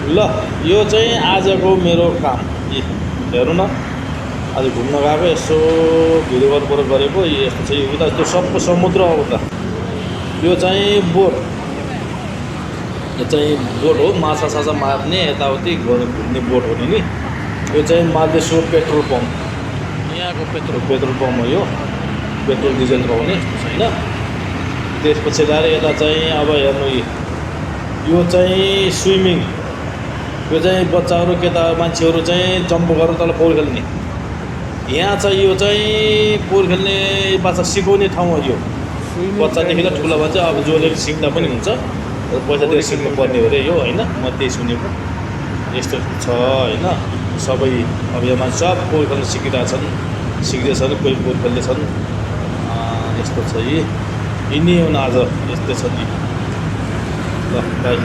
ल यो चाहिँ आजको मेरो काम हेर्नु न आज घुम्न गएको यसो भिडियो कल गरेको यस्तो चाहिँ उता त्यो सब समुद्र उता यो चाहिँ बोट यो चाहिँ बोट हो माछा साछा मार्ने यताउति घुम्ने बोट हो नि यो चाहिँ मालदेश्वर पेट्रोल पम्प यहाँको पेट्रोल पम्प हो यो पेट्रोल डिजल पाउने होइन त्यसपछि ल्याएर यता चाहिँ अब हेर्नु यो चाहिँ स्विमिङ यो चाहिँ बच्चाहरू केटा मान्छेहरू चाहिँ जम्प गरेर तल पौडी खेल्ने यहाँ चाहिँ यो चाहिँ पौडी खेल्ने बाछा सिकाउने ठाउँ हो यो बच्चादेखि लिएर ठुलो मान्छे अब जसले सिक्दा पनि हुन्छ पैसा दिएर सिक्नु पर्ने हो अरे यो होइन म त्यही सुनेको यस्तो छ होइन सबै अब यहाँ मान्छे सब पौडी खेल्न सिकिरहेछन् सिक्दैछन् कोही पौडी खेल्दैछन् यस्तो छ यिनी हुन आज यस्तै छ नि ल बाई